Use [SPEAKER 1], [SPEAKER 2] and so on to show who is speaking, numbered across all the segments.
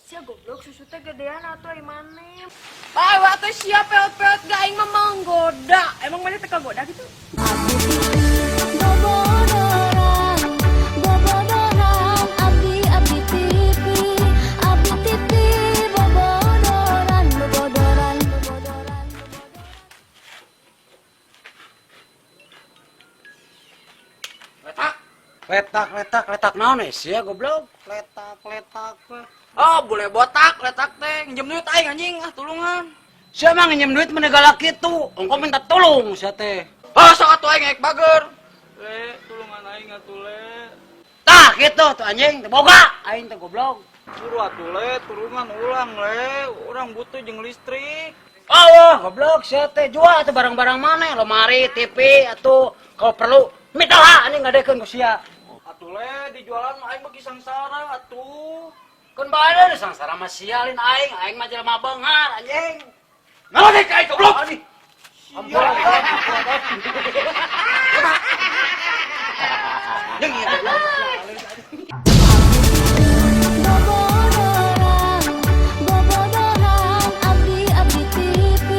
[SPEAKER 1] Sia goblok, susu teh gedean atuh ai maneh.
[SPEAKER 2] Bae atuh sia peot-peot ga aing mah manggoda. Emang maneh teh kagoda gitu?
[SPEAKER 3] Bobodoran, bobodoran, abdi abdi TV, abdi TV, bobodoran, bobodoran, bobodoran.
[SPEAKER 4] Letak. Letak, letak, letak naon eh sia goblok? Letak, letak.
[SPEAKER 5] Oh, boleh botak, letak teh. Nginjem duit aing anjing, ah tulungan.
[SPEAKER 4] Sia mah nginjem duit meni galak kitu. Ongko minta tolong sia teh.
[SPEAKER 5] Oh, sok atuh aing ek bager. Le, tulungan aing atuh le.
[SPEAKER 4] Tah kitu tuh anjing teh boga aing teh goblok.
[SPEAKER 5] Buru atuh le, tulungan ulang le. Urang butuh jeung listrik.
[SPEAKER 4] Oh, goblok sia teh jual atuh barang-barang maneh, lemari, TV atuh kalau perlu mitoha anjing ngadekeun ku sia.
[SPEAKER 5] Atuh le, dijualan mah aing bagi sangsara atuh.
[SPEAKER 4] Keun bae sangsara mah sia lain aing, aing mah jelema beunghar anjing.
[SPEAKER 5] Naon ka aing goblok?
[SPEAKER 4] Ampun.
[SPEAKER 5] Jeung ieu goblok.
[SPEAKER 3] Bobodoran, bobodoran, abdi abdi TV,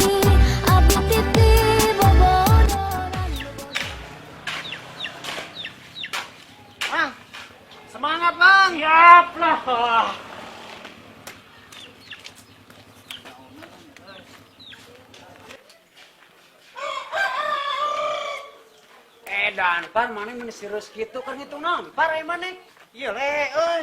[SPEAKER 3] abdi TV, bobodoran.
[SPEAKER 4] Mang, semangat mang. Siap lah. Edan par maneh mun serius kitu kan ngitung naon par ai maneh?
[SPEAKER 6] Iya le, euy.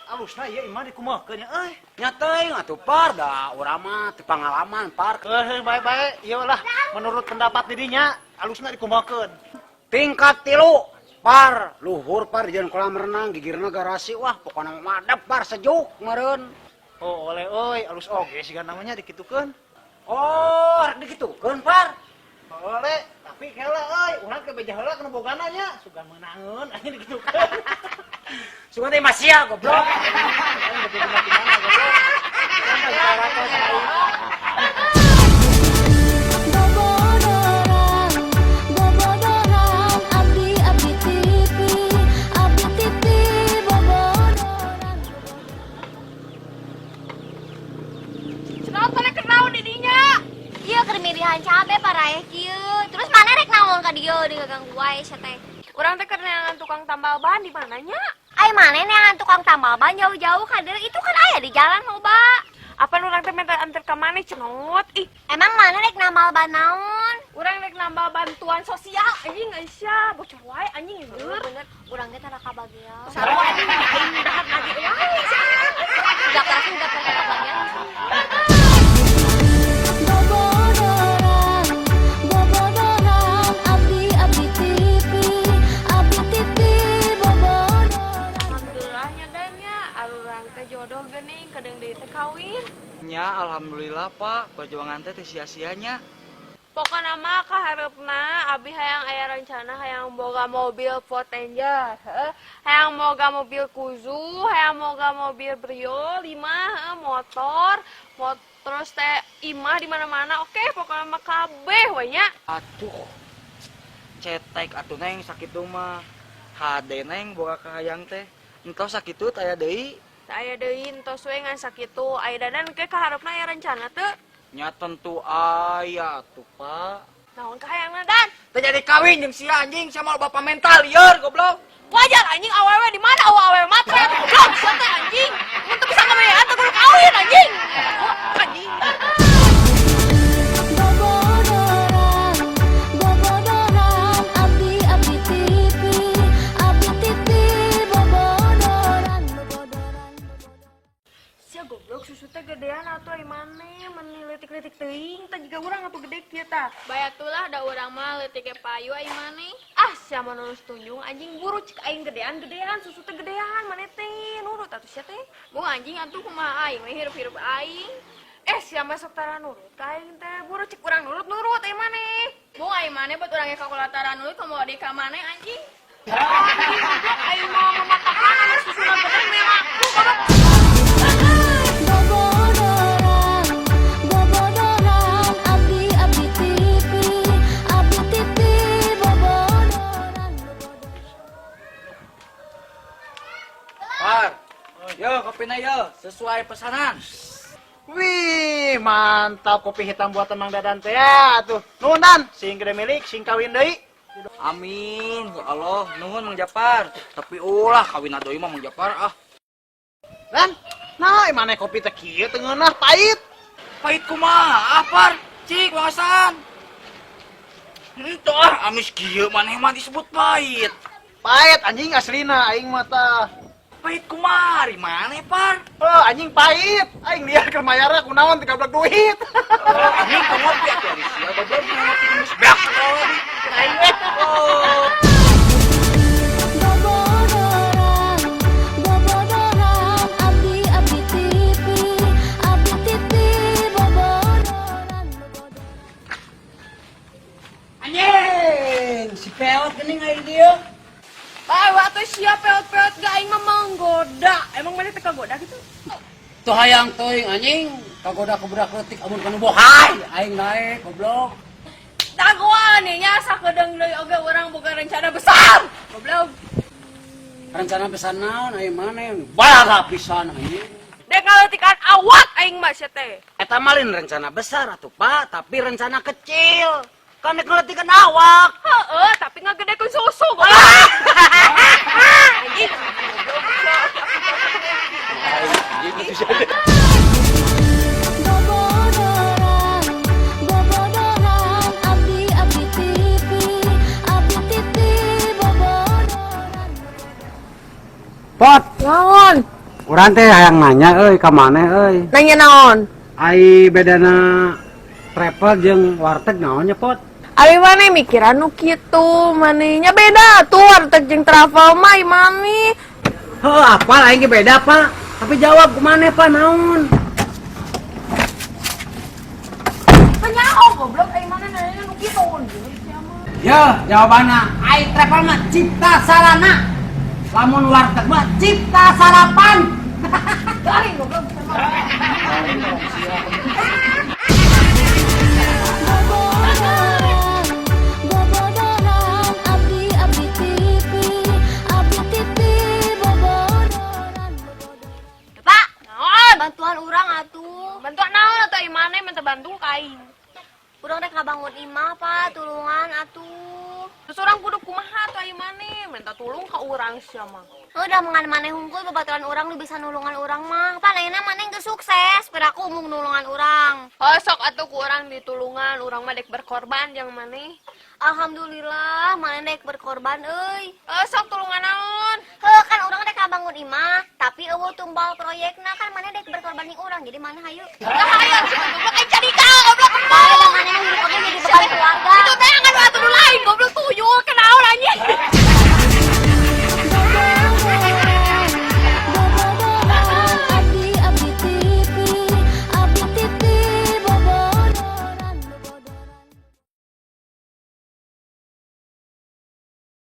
[SPEAKER 6] Alusna ieu imah dikumahakeun nya euy.
[SPEAKER 4] Nya teuing atuh par da urang mah teu pangalaman par.
[SPEAKER 6] Heuh, bae-bae ieu lah menurut pendapat didinya alusna dikumahakeun.
[SPEAKER 4] Tingkat 3 par luhur par dijieun kolam renang gigirna garasi wah pokona mah madep par sejuk meureun.
[SPEAKER 6] Oh, oleh euy, alus oge siga namanya dikitukeun.
[SPEAKER 4] Oh, rek dikitukeun par.
[SPEAKER 6] Oleh, tapi kela euy, urang ke beja heula kana bogana nya, sugan meunangeun anjing dikitukeun.
[SPEAKER 4] Sugan teh masih goblok.
[SPEAKER 6] Aing begitu mati mana goblok. Urang mah saratos aing.
[SPEAKER 3] Bobodoran, bobodoran, abdi abdi TV, abdi TV, bobodoran.
[SPEAKER 2] Cenah maneh keur naon di dinya?
[SPEAKER 7] Iya keur milihan cabe paraeh kieu. Terus maneh rek naon ka dieu diganggu wae sia teh.
[SPEAKER 1] Urang teh keur neangan tukang tambal ban di mananya?
[SPEAKER 7] Ai maneh neangan tukang tambal ban jauh-jauh ka dieu itu kan aya di jalan loba.
[SPEAKER 1] Apa urang teh minta anter ka maneh cenot? Ih,
[SPEAKER 7] Emang maneh rek nambal ban naon?
[SPEAKER 1] Urang rek nambal bantuan sosial anjing Aisyah, bocor wae anjing lieur.
[SPEAKER 7] Bener, urang teh tara kabagian.
[SPEAKER 1] Sarua anjing aing dahar lagi wae.
[SPEAKER 7] Daftar sih daftar kabagian.
[SPEAKER 3] Bobodoran, bobodoran, abdi abdi TV, abdi TV, bobodoran.
[SPEAKER 1] Alhamdulillah nya dan nya, arurang teh jodoh geuning kedeung deui teh kawin.
[SPEAKER 5] Nya alhamdulillah Pak, perjuangan teh teu sia-sianya.
[SPEAKER 1] Pokokna mah kahareupna abi hayang aya rencana hayang boga mobil Ford Ranger, heuh. Hayang boga mobil Kuzu, hayang boga mobil Brio 5, heuh, motor, terus teh imah di mana-mana. Oke, pokokna mah kabeh we nya.
[SPEAKER 5] Aduh. Cetek atuh neng sakitu mah. Hade neng boga kahayang teh. Entos sakitu taya deui.
[SPEAKER 1] Aya deui entos we ngan sakitu. Aya dadan ke kahareupna aya rencana teu?
[SPEAKER 5] Nya tentu aya atuh, Pak.
[SPEAKER 1] Naon kahayangna dan?
[SPEAKER 5] Teu jadi kawin jeung sia anjing, sia mah bapak mental lieur goblok.
[SPEAKER 1] Wajar anjing awewe di mana awewe matre goblok sia teh anjing. Mun teu bisa ngabayaan teh kudu kawin anjing. Wah, anjing.
[SPEAKER 3] Bobodoran, bobodoran, abdi abdi TV, abdi TV, bobodoran, bobodoran.
[SPEAKER 1] Sia goblok susu teh gedean atuh ai maneh meni leutik-leutik teuing teh jiga urang atuh gede kieu tah.
[SPEAKER 2] Bae atulah da urang mah leutik ge payu ai maneh.
[SPEAKER 1] Ah sia mah nurus tunjung anjing buru cik aing gedean-gedean susu teh gedean maneh teh nurut atuh sia teh.
[SPEAKER 2] Bu anjing atuh kumaha aing we hirup-hirup aing.
[SPEAKER 1] Sia mah sok tara nurut ka aing teh buru cik urang nurut-nurut ai maneh.
[SPEAKER 2] Bu ai maneh buat urang ge kakulataran nurut komo di ka maneh anjing.
[SPEAKER 1] Anjing goblok aing mah mematakan anu susuna gede melaku goblok.
[SPEAKER 3] Bobodoran, bobodoran, abdi abdi TV, abdi TV, bobodoran, bobodoran.
[SPEAKER 4] Par.
[SPEAKER 5] Yo, kopina yo, sesuai pesanan.
[SPEAKER 6] Wih, mantap kopi hitam buatan Mang Dadan teh ya tuh. Nuhun Dan, sing gede milik, sing kawin deui.
[SPEAKER 5] Amin, ya Allah, nuhun Mang Japar. Tapi ulah kawin deui mah Mang Japar ah.
[SPEAKER 6] Dan, nah maneh kopi teh kieu teu ngeunah pahit.
[SPEAKER 5] Pahit kumaha, ah, Par? Cik, wawasan. Henteu ah, amis kieu maneh mah disebut pahit.
[SPEAKER 6] Pahit anjing aslina aing mah tah.
[SPEAKER 5] Pahit kumaha, ari maneh, Par?
[SPEAKER 6] Oh, anjing pahit. Aing liar keur mayarna kunaon teu gablek duit.
[SPEAKER 5] Anjing teu ngopi atuh ari sia goblok ngopi geus beak segala.
[SPEAKER 6] Aing we.
[SPEAKER 5] Oh.
[SPEAKER 3] Bobodoran, bobodoran, abdi abdi TV, abdi TV, bobodoran, bobodoran.
[SPEAKER 4] Anjing, si peot geuning aya dieu.
[SPEAKER 2] Bae waktu siap peot-peot gak aing mah menggoda. Emang maneh teh kagoda gitu?
[SPEAKER 4] Tuh hayang teuing anjing, kagoda ku budak leutik amun kanu bohai, aing naek goblok.
[SPEAKER 2] Dagoan nih nya sakedeung deui oge urang boga rencana besar. Goblok.
[SPEAKER 4] Rencana besar naon aing maneh? Balaga pisan anjing.
[SPEAKER 1] Dek ngaleutikan awak aing mah sia teh.
[SPEAKER 4] Eta mah lain rencana besar atuh Pak, tapi rencana kecil. Kan dek ngaleutikan awak.
[SPEAKER 1] Heeh, tapi ngagedekeun susu goblok. Anjing.
[SPEAKER 3] Bobodoran, bobodoran, abdi abdi TV, abdi TV, bobodoran.
[SPEAKER 4] Pot,
[SPEAKER 1] Naon?
[SPEAKER 4] urang teh hayang nanya euy ka maneh euy.
[SPEAKER 1] Nanya naon?
[SPEAKER 4] Ai bedana travel jeung warteg naon nya, Pot?
[SPEAKER 1] Ari maneh mikiran nu kitu, manehnya beda tuh warteg jeung travel mah maneh.
[SPEAKER 4] Heuh, apal aing ge beda, Pak. Tapi jawab ku maneh, Pak, naon?
[SPEAKER 1] Penyaho goblok aing maneh nanya nu kitu.
[SPEAKER 4] Ya, jawabanna ai travel mah cipta sarana. Lamun warteg mah cipta sarapan.
[SPEAKER 1] Garing goblok.
[SPEAKER 3] Bobodoran, bobodoran, abdi abdi TV, abdi TV, bobodoran, bobodoran.
[SPEAKER 7] Pak,
[SPEAKER 1] Naon?
[SPEAKER 7] bantuan urang atuh.
[SPEAKER 1] Bantuan naon atuh ai maneh minta bantu ka aing.
[SPEAKER 7] Urang rek ngabangun imah, Pak, tulungan atuh.
[SPEAKER 1] Terus urang kudu kumaha atuh ai maneh minta tulung ka urang sia mah.
[SPEAKER 7] Udah mengan maneh hungkul babaturan urang nu bisa nulungan urang mah. Pan ayeuna maneh geus sukses, piraku umum nulungan urang.
[SPEAKER 1] Oh sok atuh ku urang ditulungan, urang mah dek berkorban jeung maneh.
[SPEAKER 7] Alhamdulillah, maneh dek berkorban euy.
[SPEAKER 1] Oh sok tulungan naon?
[SPEAKER 7] Heuh, kan urang rek ngabangun imah, tapi euweuh tumbal proyekna kan maneh dek berkorban jeung urang. Jadi maneh hayu.
[SPEAKER 1] Lah hayu atuh goblok aing jadi ka goblok.